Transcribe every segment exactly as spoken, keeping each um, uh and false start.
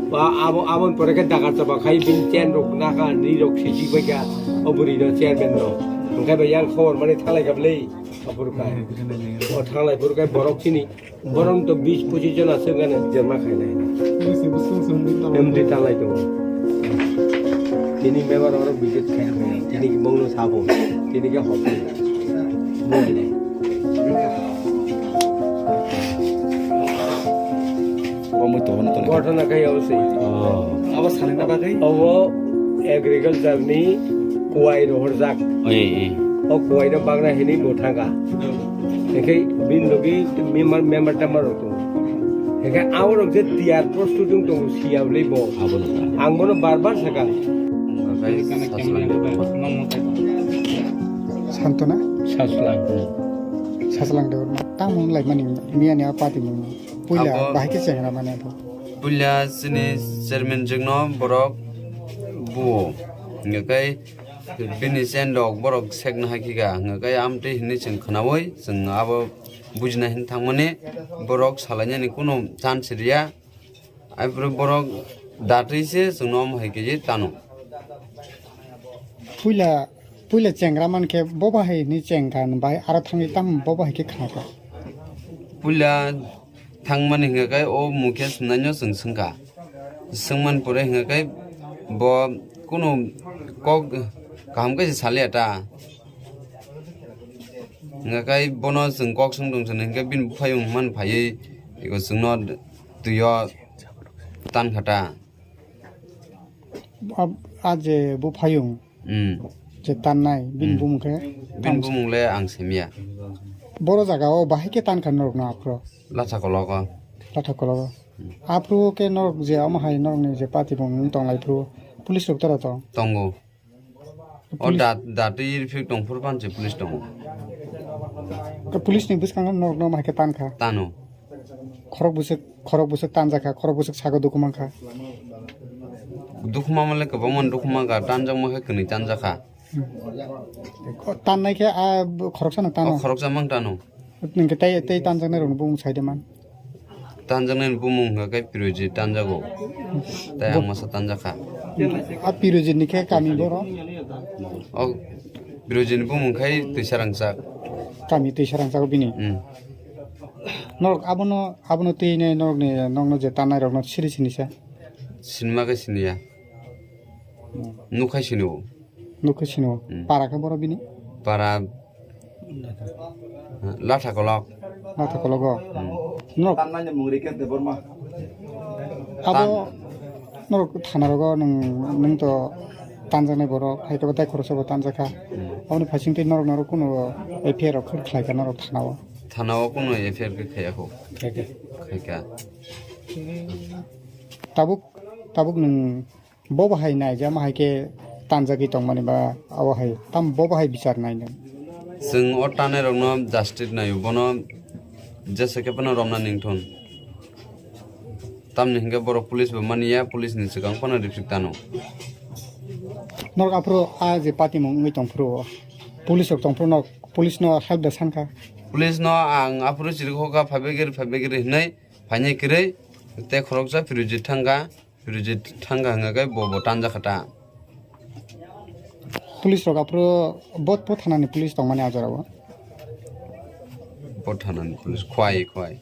Ba abo, aboni pore khe dagar choba khai bini chain rok naka, ni rok sisi bai kha, o bwrwi no chairman no. Hwnkhe bai yang khobor mani thalai kha bwlwi, aphuru khai. O thalai phuru khai borok chini, borok to bis pochis jon aswk gana jerma khainai. Em di thalai tongo. Tini member oro visit khai khai, tini ki bongno sabo, tini ki hopi. Bongno. Omo to, omo to. Ghotona khai obo se. Oh. Abo salina bagwi? Obo agriculture ni kuwai rohorjak. Oi, oi. O kuwai no bagna hini bo thanga. Hingke bin logi member, member tamar rok tongo. Hingke abo rok je tiyar prostut wng tongo siya bwlai bo. Abo no. Ang bono bar bar saka. Santona? Saslang. Saslang Debbarma. Tamo wng lai mani miya ni a party mung. Puila abo bahai khe chengra mani abo. Puila chini chairman jwkno borok buo. Hingke bini chen rok borok sekna hai khe ga. Hingke amtwi hinwi chwng khwnaui chwng abo bujina hin thangmani borok salainani kunu chance riya. Aiboro borok datwi se chwngno omo hai khe tano. Puila, puila chengra man khe bo bahai ni chengkha, bahai aro thangwi tam bo bahai khe khna kha. Puila thangmani hingka khe o Mukesh hwnnaino chwng swngkha. Swngmani pore hingka khe bo kunu kok kaham khe se saliya ta. Hingka khe bono chwng kok swng tong sani hingka bini buphayung man phaiwi eko chwngno twio tan kha ta. A, a je buphayung, hmm, je tannai, bini, hmm, bumung khe? Bini bumung le ang simiya. Boro jaga o bahai khe tan kha norok no aphuru? Latha kologo. Latha kologo. Hmm. Aphuru khe norok je omo hai norok ni je party bo wng tong lai phuru, police rok tora tong? Tongo. O police dat-, datwi rifik tong phuru phan se police tongo. Ke police ni bwskango norok no bahai khe tan kha? Tano. Khorok bwswk, khorok bwswk tanjakha, khorok bwswk sago dukhu mankha. Dukhu mamale kwbangma dukhu mankha, tanjakma khe kwnwi tanjakha. Hmm. O tannai khe a khoroksano tano? O khoroksa mang tano. Nwng khe tei, tei tanjaknai rokno bumung sai de man. Tanjaknai bumung hwnkha khe Pirojit tanjago. Tei ang masa tanjakha. A Pirojit ni khe kami boro? O Pirojit ni bumung khai Twisarangchak. Kami Twisarangchak bini? Hmm. Norok abono, abono twi nai norok ni, nokno je tanai rokno siri sini sa? Sinma khe siniya. Hmm. Nukhai sini o. Nukhai sini o. Hmm. Para khe boro bini? Para Latha kolok. Latha kologo. Hmm. Norok. Tanmani mung Rikesh Debbarma. Abo tan- norok thana rogo nwng, nwng to tanjaknai borok, hai khe bo tai khoroksa bo tanjakha. Hmm. Aboni phaising twi norok, norok kuno F I R rok khlai kha norok thana o? Thana o kuno F I R khe khaiya kho. Khaikha. Khaikha. Tabuk, tabuk nwng bo bahai naijama hai khe tanjagwi tongmani ba abo hai tam bo bahai bichar nai nwng? Chwng o tanai rokno justice naio, bono jesa khe phano romna ningthun. Tamni hwnkhe borok police bo mani ya, police ni swkang phano rifrik tano. Norok aphuru a je patimung wngwi tong phuru police rok tong phuru norok police no help da san kha? Police no ang aphuru chiri kho kha, phaibai giri, phaibai giri hinwi phainai kwrwi tei khoroksa Pirojit thang kha. Pirojit thang kha hwnga khe bo, bo tanjak kha ta. Police rok aphuru bo, bo thanani police tongmani a jora o? Bo thanani police, Khwai, Khwai.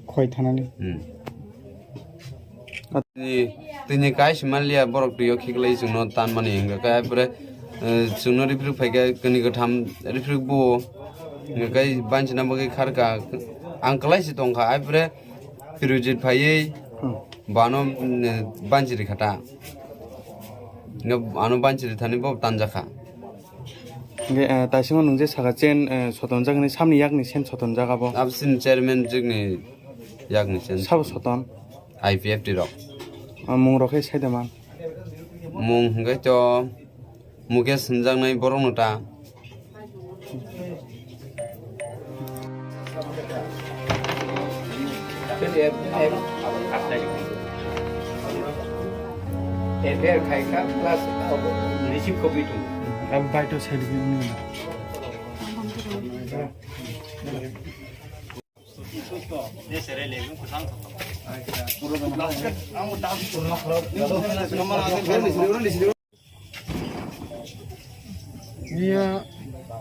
Khwai thanani? Hmm. Tini, tini kai si manliya borok twi o khiklai chwngno tanmani hwnga khe, aphuru, eh, chwngno rifrik phai khe kwnwi kwtham rifrik buo. Hwnga khe banchina bagwi khar kha. Ang kwlai si tong kha, aphuru Pirojit phaiwi. Hmm. Bo ano, mm, banchiri kha ta. Nga ano banchiri thani bo tanjakha. Hingke, eh, taisingo nwng je saka chain, eh, sotonjak hinui samni yakni chain sotonjak abo? Abo chini chairman jikni yakni chain. Sabo soton? I P F T rok. Ah, mung rok khe sai da man? Mung hingke to Mukesh hinjaknai borokno ta. F I R khai kha, plus receive copy tong. Ang baito sai di ni. Niya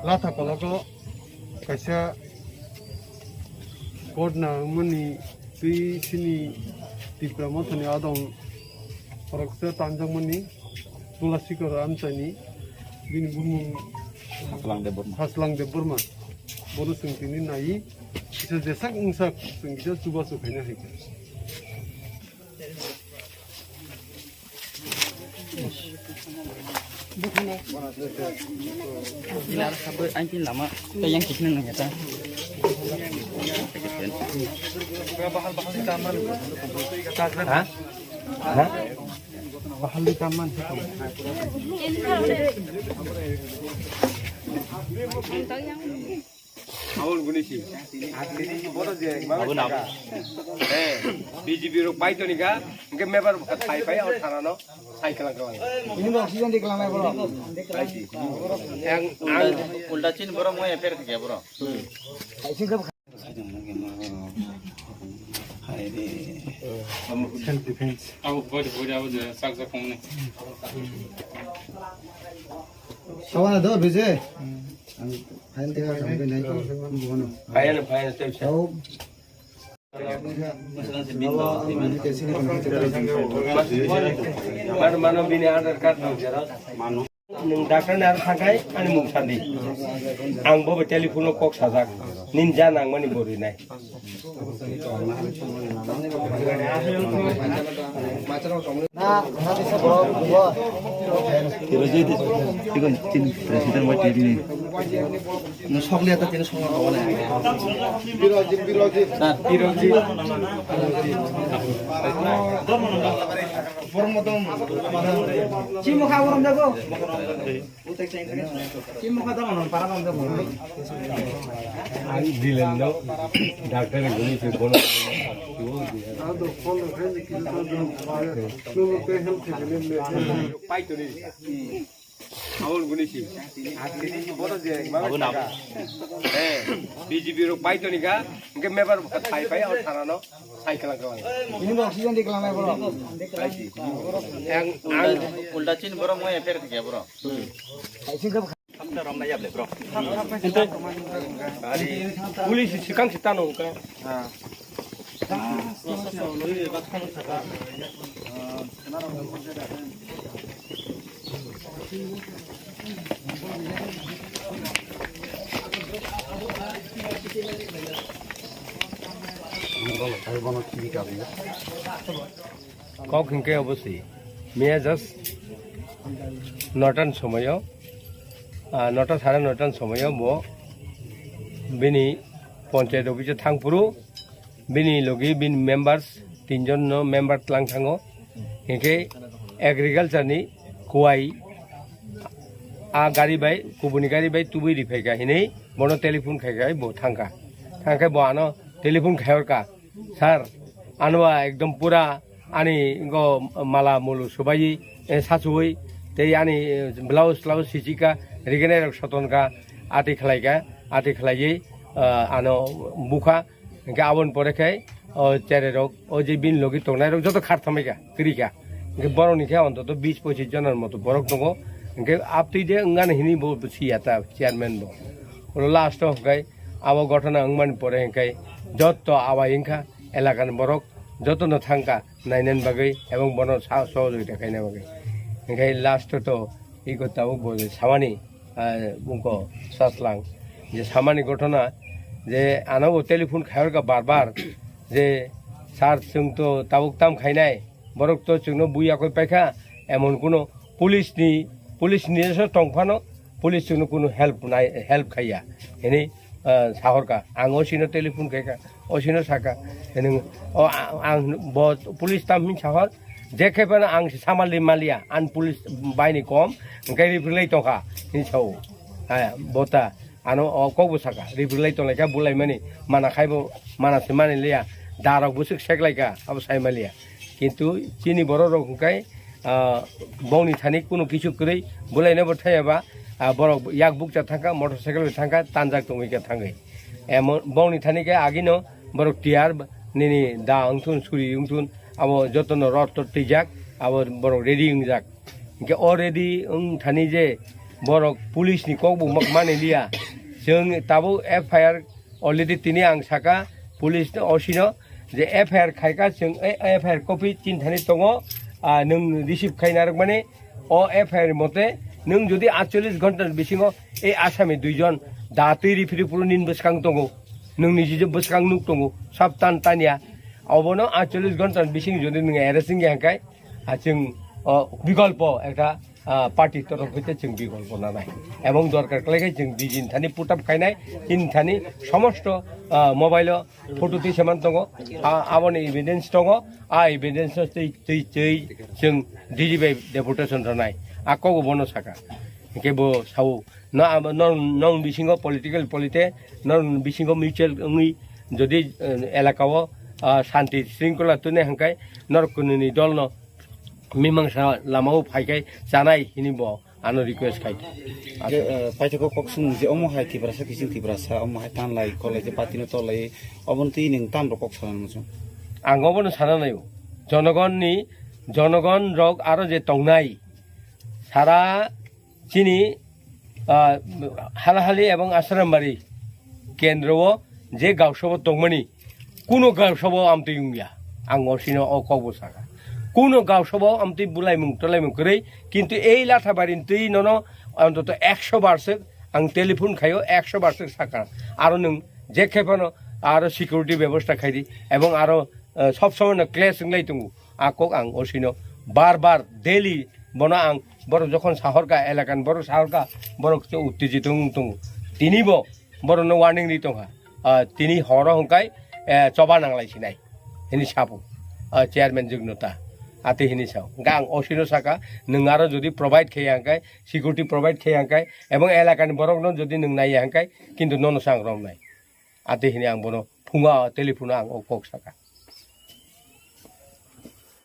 latha kologo kaisa korna mani twi sini Tipra mothani adong khoroksa tanjakmani Tulasikor amchaini bini bumung Haslang Debbarma. Haslang Debbarma. Bono chwng tini nai kisa jesak wngsak chwng kisa chubachu khaina hai kha. Ang tin lama, tei yang kisna nang ya ta. Ha? Ha? Bahal di taman. Abon guni si. Asli ni bodo je, mama saka. Eh, B J P rok pai to ni ga, engke member pai pai, aw thana no, sai kalang kalang. Ini bo oxygen di kalang lai boro. Pai si. Yang, ang, ulta chin boro mo ya per ke boro. Self defense. Abo body body abo je sak sak kong ni. Sawana do bije. Ang file tega sampai nai ko bono. File, file, step, step. Au. Mano, mano bini Aadhaar card nang jera. Mano. Nwng doctor ni aro thangkhai ani mung sandi. Ang bo bai telephone o kok sajak. Nini ja nangmani bo rinai. Tirojit, ikon tin president wa tini. Nwng sokliya ta tini sokna bawa na. Tirojit, tirojit. Sir, tirojit. Chimukha borom jago. Chimukha domono para bang jago. Ang dilen no, doctor guni se bono. Pai to ni. Abon guni si. Asli ni bodo je, mama saka. Eh, B J P rok pai to ni ga, engke member pai pai, aw thana no. Sai kalang kalang. Ini bo oxygen di kalang lai boro. Yang ulta, ulta chin boro mo ya per ke boro. Sai sing ke. Hamta rom na yable bro. Ari police sikang sitano ka. Ha. Kok hingke obo si. Miya just notan somoyo, ah, nota sare notan somoyo bo bini panchayat office o thang phuru bini logi bini members tinjon no member tlang thango. Hingke agriculture ni kuwai a gari bai, kubuni gari bai tubui ri phaika hinui bono telephone khai khai bo thangka. Thangkhe bo ano telephone khai horka, "Sir, ano ba ekdom pura ani go mala mulu subai, eh, sachuwi, tei ani, eh, blouse, blouse sichika, rigenai rok sotonka, ati khlaika, ati khlaiwi, ah, ano bukha." Hingke aboni pore khe o cherai rok, o je bini logi tongnai rok joto khar thamaika, kwrwi kha. Hingke borok ni khe ontoto bis pochis jona ni moto borok tongo. Hingke aptwi de wngani hini bo siya ta chairman bo. Ulo last o hingke abo gotona wngmani pore hingke joto abai wngkha elaka ni borok joto no thangkha nainani bagwi ebong bono sa-, sohojogita khaina bagwi. Hingke last o to iko tabuk bo samani ah, bungko saslang je samani gotona je ano bo telephone khayorka bar bar je, "Sir, chwng to tabuk tam khainai, borok to chwngno bui yakoi paikha," emon kuno police ni, police ni so tongphano police chwngno kuno help nai, help khaiya hini, ah, sahorka. Ang o sino telephone khaika, o sino saka, hinwi, o, a-, ang bo police tam hin sahor, je khe phano ang samaldi maliya, ang police bai ni kom, hingke riprilai tongkha, hin sao. Hai, bota, ano o kok bo saka, riprilai tonglaikha, bulaimani, mana khaibo, mana se mani liya, darok bwswk seklaika, abo sai maliya. Kintu chini borok rok hingkai, ah, bongni thani kunu kisu kwrwi bwlaino bo thaya ba, ah, borok yak bukcha thangkha, motorcycle bai thangkha, tanjak tongwi khe thangwi. Emon bongni thani khe agino borok tiyar nini da wngthun, suri wngthun, abo jotono rot tot twijak, abo borok ready wngjak. Hinkhe o ready wng thani je borok police ni kok bo mak mani liya, chwng tabuk F I R already tini ang saka police no, O C no je F I R khaika, chwng e F I R copy chinthani tongo, ah, nwng receive khai narwkmani. O F I R mote nwng jodi atchollish ghonta ni bisingo e asami duijon da twi riphi riphu nini bwskang tongo, nwng niji je bwskang nuk tongo, sab tan tanya, obono atchollish ghonta ni bising jodi nwng arrest wngya hwnkhe, ah, chwng, o, bikolpo ekta, ah, party torok hoite chwng bikolpo nanai. Ebong dorkar khlai khe chwng D G ni thani put up khainai, chini thani somosto, ah, mobile o photo twi seman tongo, ah, aboni evidence tongo, ah, evidence no twi, twi, twi chwng D G bai deputation rwnai. Ah, kogo bono saka. Hinkhe bo sao, no, abo no, nong bisingo political polite, nong bisingo mutual wngwi jodi, eh, elaka o, ah, shanti shringkhola twnai hwnkhe norok kwnwini dol no mimangsa lama o phaikhai chanai hini bo ano request khai. Hwnkhe, eh, paithakgo kok swngmung je omo hai Tiprasa kiching Tiprasa omo hai tanlai kolai je party no tolai obono twi nwng tamrok kok sana muchung. Ang obono sana naio, jonogon ni, jonogon rok aro je tongnai sara chini, ah, Halahali ebong Asarambari kendro o je gausabo tongmani, kuno gausabo amtwi wngya. Ang osino o kokbo saka. Kuno gausabo amtwi bulaimung tolaimung kwrwi, kintu ei Lathabari ni twi nono ontoto ekso bar swk ang telephone khaio, ekso bar swk saka. Aro nwng je khe phano aro security bebosta khaidi ebong aro, eh, sob somoi no clash wnglai tongo. A kok ang osino bar bar daily bono ang borok jokhon sahorka, elakani borok sahorka, borok se uttejito wng tongo. Tini bo borokno warning ri tongkha. Ah, tini horo hwnkhe, eh, choba nanglai sinai hini sapo, ah, chairman Jugnota. Ate hini sao. Hwnkhe ang osino saka, nwng aro jodi provide khaiya hwnkhe, security provide khaiya hwnkhe, ebong elakani borokno jodi nwng naiya hwnkhe, kintu nono se ang romnai. Ate hini ang bono phunga telephone o ang o kok saka.